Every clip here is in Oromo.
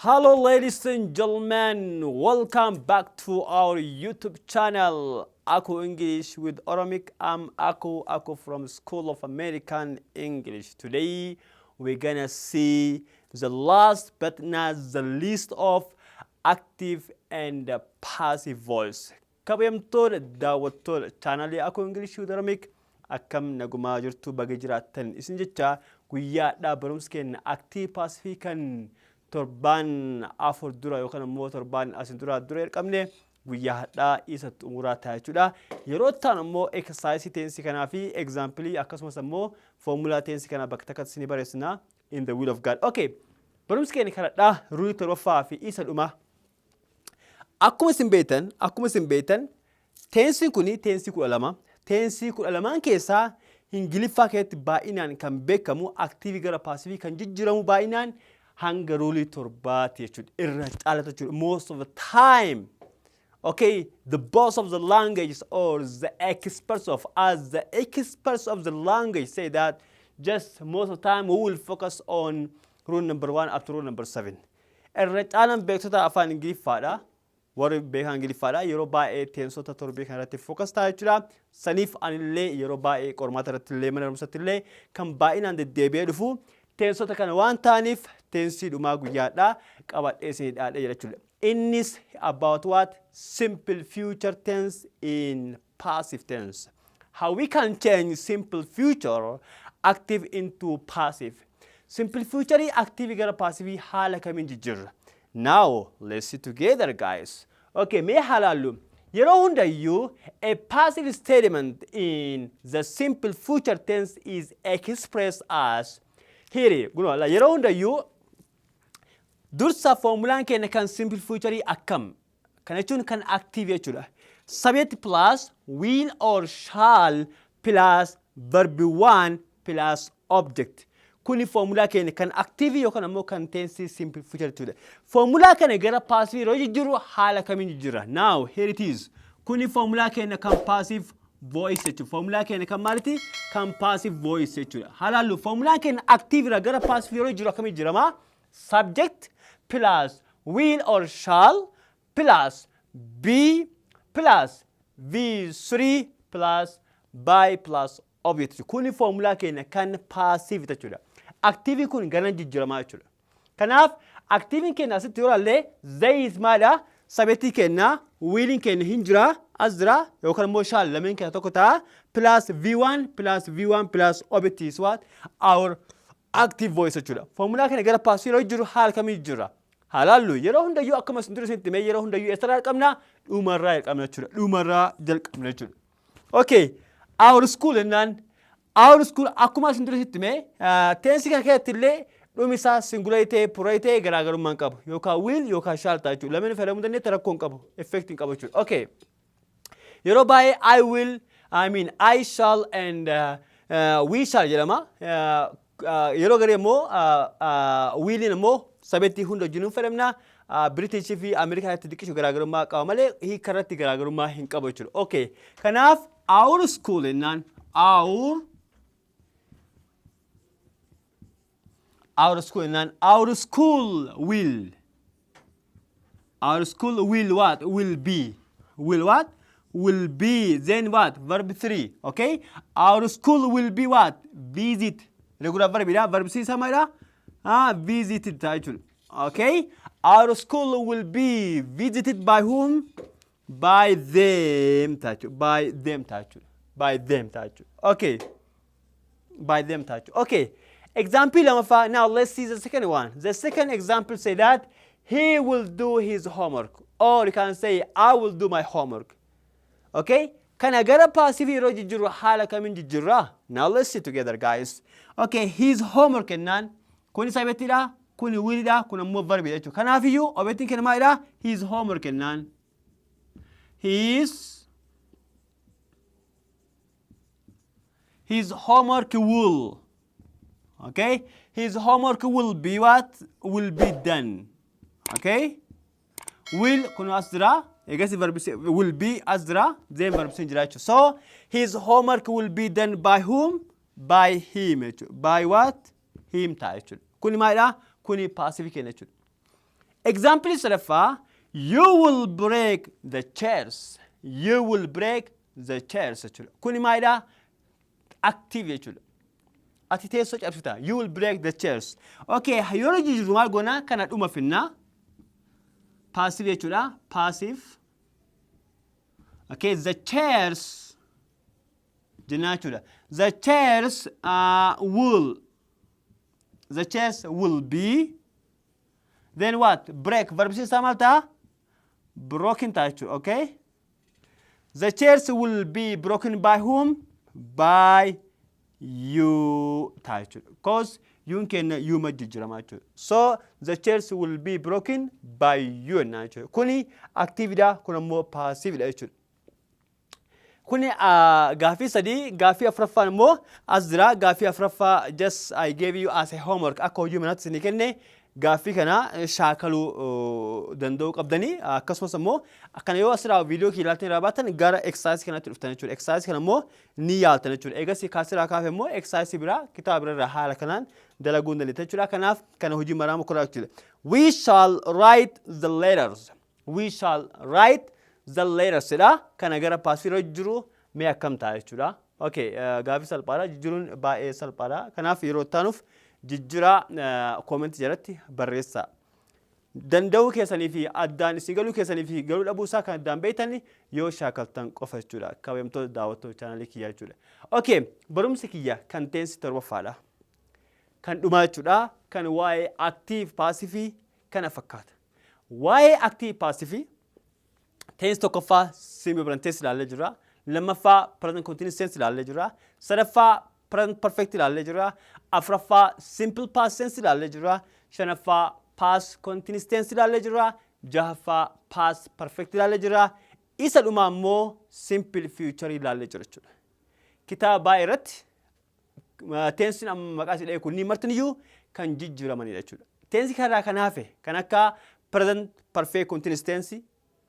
Hello, ladies and gentlemen, welcome back to our YouTube channel, Aku English with Oromic. I'm Aku Aku from School of American English. Today we're gonna see the last but not the least of active and passive voice. Kabajamtoota daawwattoota chaanalii Aku English with Oromic, akkam nagumaa jirtu? Baga jiraattan isin jecha. Guyyaadhaa barumsa keenya active passive kan torbaan 4 dura yookaan immoo torbaan asin dura dura jalqabne guyyaa har'aa isa xumuraa ta'a jechuudha. Yeroo ta'an immoo exercise tense kanaa fi example, akkasumas immoo formula tense kanaa bakka takkatti isinii barreessina in the will of God. Okay, barumsi keenya kanadhaa rule torbaffaa fi isa dhuma. Akkuma isin beektan, tensiin kun tense 12. Tense 12n keessaa Ingiliffaa keessatti baay'inaan kan beekamu active gara passive kan jijjiiramu baay'inaan hanga rule torbaati jechuudha. Irra caalata jechuudha. Most of the time. Okay, the boss of the language or the experts of as the experts of the language say that just most of the time we will focus on rule number 1 up to rule number 7. Irra caalaan beektota afaan Ingiliffaadha. Warri beekan Ingiliffaadha. Yeroo baay'ee tensota torbee kana irratti focus ta'a jechuudha. Saniif anillee yeroo baay'ee qormaata irratti illee, mana barumsatti illee kan baay'inaan deddeebi'ee dhufu tensota kana waan ta'aniif tense dhumaa guyyaadhaa qabadhee isinii dhaadhee jira jechuudha. Innis about what? Simple future tense in passive tense. How we can change simple future active into passive. Simple future active gara passive haala kamiin jijjiirra? Now let's see together, guys. Okay, mee halaallu. Yeroo hundayyuu a passive statement in the simple future tense is expressed as here. Kunoo yeroo hundayyuu dursa formulaan keenya kan simple future akkam? Kana jechuun kan active jechuudha. Subject plus will or shall plus verb one plus object. Kuni formulaa keenya kan active yookaan ammoo kan tense simple future jechuudha. Formulaa kana gara passive yeroo jijjiirru haala kamiin jijjiirra? Now here it is. Kuni formulaa keenya kan passive voice jechuudha. Formulaa keenya kan maaliti? Kan passive voice jechuudha. Haalaallu, formulaan keenya active irraa gara passive yeroo jijjiirru akkamiin jijjiirama? Subject plus will or shall plus be plus V3 plus by plus object. Kuni formulaa keenya kan passive jechuudha. Active kun gara jijjiiramaa jechuudha. Kanaaf active keenya asitti yoo ilaalle, they is maalidha? Subjectii keenya, williin keenya hin jira, as jira, yookaan immoo shall, lameen keenya tokko ta'a, plus V1 plus V1 plus object is what? Our active voice jechuudha. Formulaa kana gara passive yeroo jiru haala kamii jijjiirra? Haalaallu, yeroo hundayyuu akkuma isin dura isinitti himee, yeroo hundayyuu eessarraa jalqabna? Dhumarraa jalqabna jechuudha. Dhumarraa jalqabna jechuudha. Okay, our school jennaan, our school akkuma isin dura isinitti himee, tense kana keessatti illee dhumi isaa singular ta'e plural ta'e garaagarummaa hin qabu. Yookaan will yookaan shall ta'a jechuudha. Lameen fayyadamuu dandeetta, rakkoo hin qabu. Effect hin qabu jechuudha. Okay. Yeroo baay'ee I will, I mean I shall and we shall jedhama. Yeroo garii immoo williin immoo subjectii hunda wajjin hin fayyadamna. British fi Ameerikaatti xiqqishu garaagarummaa qaba malee hiika irratti garaagarummaa hin qabu jechuudha. Okay. Kanaaf our school jennaan, our school jennaan, our school will what? Will be, will what? Will be, then what? Verb 3. Okay, our school will be what? Visit, regular verb dha. Verb 3 sama ah visited ta'a jechuudha. Okay, our school will be visited by whom? By them ta'a jechuudha. By them ta'a jechuudha. By them ta'a jechuudha. Okay, by them ta'a jechuudha. Okay, example lamaffaa. Now let's see the second one. The second example say that he will do his homework, or you can say I will do my homework. Okay, kana gara passive yeroo jijjiirru haala kamiin jijjiirra? Now let's see together, guys. Okay, his homework jennaan, kuni subjectiidha, kuni willidha, kun ammoo verbiidha jechuudha. Kanaafiyyuu objectiin keenya maalidha? His homework jennaan, his homework will, okay, his homework will be what? Will be done. Okay, will kun as jira, egas verb will be as jira, then verb sin jira jechuudha. So his homework will be done by whom? By him jechuudha. By what? Him ta'a jechuudha. Kuni maalidha? Kuni passive keenya jechuudha. Example sadaffaa, "You will break the chairs." "You will break the chairs" jechuudha. Kuni maalidha? Active jechuudha. Ati teessoo cabsita. "You will break the chairs." Okay, yeroo jijjiirru maal goona? Kana dhuma finnaa. Passive jechuudha. Passive. Okay, "the chairs" jennaa jechuudha. The chairs will be, then what? Break. Verb isaa maal ta'a? Broken ta'a jechuudha. Okay? The chairs will be broken by whom? By you ta'a jechuudha. 'Cause you'n keenya youma jijjiirama jechuudha. So "the chairs will be broken by you" jennaa jechuudha. Kuni activeidha, kun ammoo passiveidha jechuudha. Kuni gaaffii sadii, gaaffii afuraffaan immoo as jira. Gaaffii afuraffaa just I gave you as a homework, akka hojii manaatti isinii kenne. Gaaffii kana shaakaluu danda'uu qabdanii, akkasumas immoo akkana yoo asirraa viidiyoo kiyya ilaaltanii irraa baatan gara exercise kanatti dhuftan jechuudha. Exercise kana immoo ni yaaltan jechuudha. Eegas kaasirraa kaafe immoo exercise biraa kitaaba bira irraa haala kanaan dalaguu ni dandeetta jechuudha. Kanaaf kana hojii maraa mukuraa jechuudha. "We shall write the letters." "We shall write the letters" jedha. Kana gara passive irra jiru mee akkam ta'a jechuudha. Okay, gaaffii salphaadha. Jijjiiruun baay'ee salphaadha. Kanaaf yeroo itti jijjiiraa comment jalatti barreessaa. Danda'uu keessanii fi addaan isin galuu keessanii fi galuu dhabuu isaa kan addaan beektan yoo shaakaltan qofa jechuudha. Kabajamtoota daawwattoota chaanalii kiyyaa jechuudha. Okay, barumsi kiyya kan tense torbaffaadha. Kan dhumaa jechuudha. Kan waa'ee active passive kana fakkaata. Waa'ee active passive tense tokkoffaa simple present tense ilaallee jira. Lammaffaa present continuous tense ilaallee jira. Sadaffaa present perfect ilaallee jira. Afuraffaa simple past tense ilaallee jira. Shanaffaa past continuous tense ilaallee jira. Jahaffaa past perfect ilaallee jira. Isa dhumaa immoo simple future ilaallee jira jechuudha. Kitaaba baay'ee irratti tensiin amma maqaa isii dha'e kunniin martiniyyuu kan jijjiiramanidha jechuudha. Tense kanarraa kan hafe kan akka present perfect continuous tense,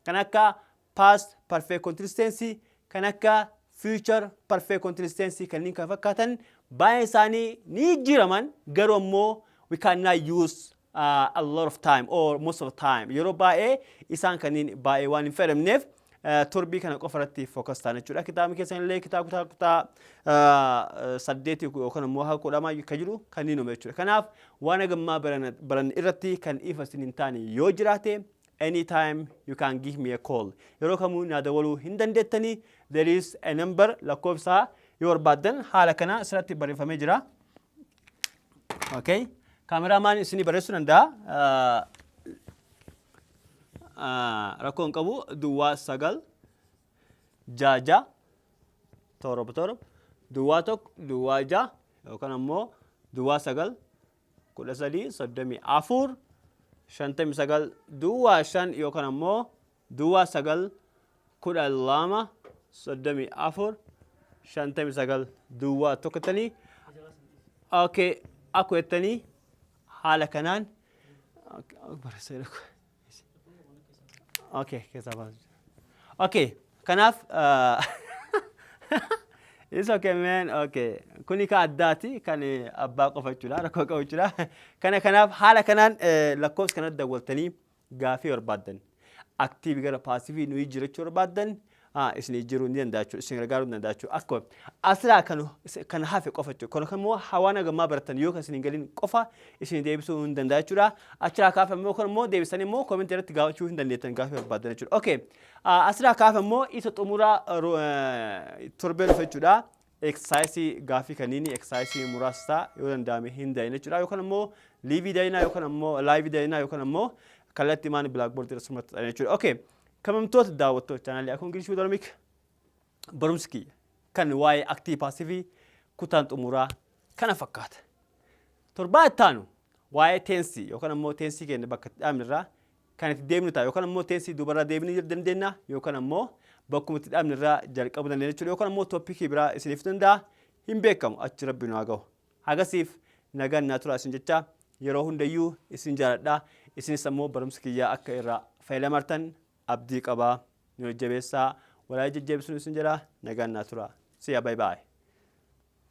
kan akka past perfect continuous tense, kan akka future perfect continuous tense kanneen kan fakkaatan baay'een isaanii ni jijjiiraman, garuu ammoo we cannot use a lot of time or most of the time, yeroo baay'ee isaan kanneen baay'ee waan hin fayyadamneef torbii kana qofa irratti focus ta'an jechuudha. Kitaabni keessan illee kitaaba kutaa kutaa saddeeti yookaan immoo haga 10 kan jiru kanneen uume jechuudha. Kanaaf waan hagammaa baran irratti kan ifa isin hin taane yoo jiraate, anytime you can give me a call. Yeroo kamuu naa dawwaluu hin dandeettanii. There is a number, lakkoofsa yoo barbaaddan haala kana asirratti barreeffamee jira. Okay. Cameraman isinii barreessuu danda'a. Rakkoo hin qabu. 0966777106 yookaan ammoo 0913345905 yookaan ammoo 0912345901 jettanii, okay, akku jettanii haala kanaan okay keessaa baasu. Okay, kanaaf it's okay, man. Okay, kuni ka addaati, kan abbaa qofa jechuudha, rakkoo qabu jechuudha. Kana kanaaf haala kanaan lakkoofsa kanatti dawwaltanii gaafii barbaaddan, active gara passive nuyi jiraachuu barbaaddan, isin jijjiiruu ni danda'a jechuudha, isin gargaaruu ni danda'a jechuudha. Akka asirraa kan hafe qofa jechuudha. Kun immoo hawaan hagammaa baratan yoo kan isin hin galin qofa isin deebisuu hin danda'a jechuudha. Achirraa kaafe immoo kun immoo deebisanii immoo comment irratti gaafachuu hin dandeettan gaafii barbaaddan jechuudha. Okay, asirraa kaafe immoo isa xumuraa torbee dhufe jechuudha. Exercise gaafii kanniini exercise muraasa yoo danda'ame hin dayin jechuudha. Yookaan immoo live dayinaa, yookaan immoo live dayinaa, yookaan immoo kallattii maan blackboard irratti maxxansa jechuudha. Okay. Kabajamtoota daawwattoota chaanaalii Akkuma English Oromic, barumsi kiyya kan waa'ee active passive kutaan xumuraa kana fakkaata. Torbaa itti aanu waa'ee tense yookaan ammoo tense keenya bakka itti dhaabne irraa kan itti deemnu ta'a, yookaan ammoo tense duubarraa deebinuu dandeenya, yookaan ammoo bakkuma itti dhaabne irraa jalqabuu dandeenya jechuudha, yookaan ammoo topic biraa isiniif danda'a, hin beekamu, achi rabbi nu haa ga'u. Hagasiif nagaan naa turaa isin jecha, yeroo hundayyuu isin jaaladha. Isinis ammoo barumsa kiyyaa akka irraa fayyadamartan abdii qabaa. Nu jajjabeessaa, walaa jajjabeessuun isin jedha. Nagaan naa turaa. See ya, bye bye.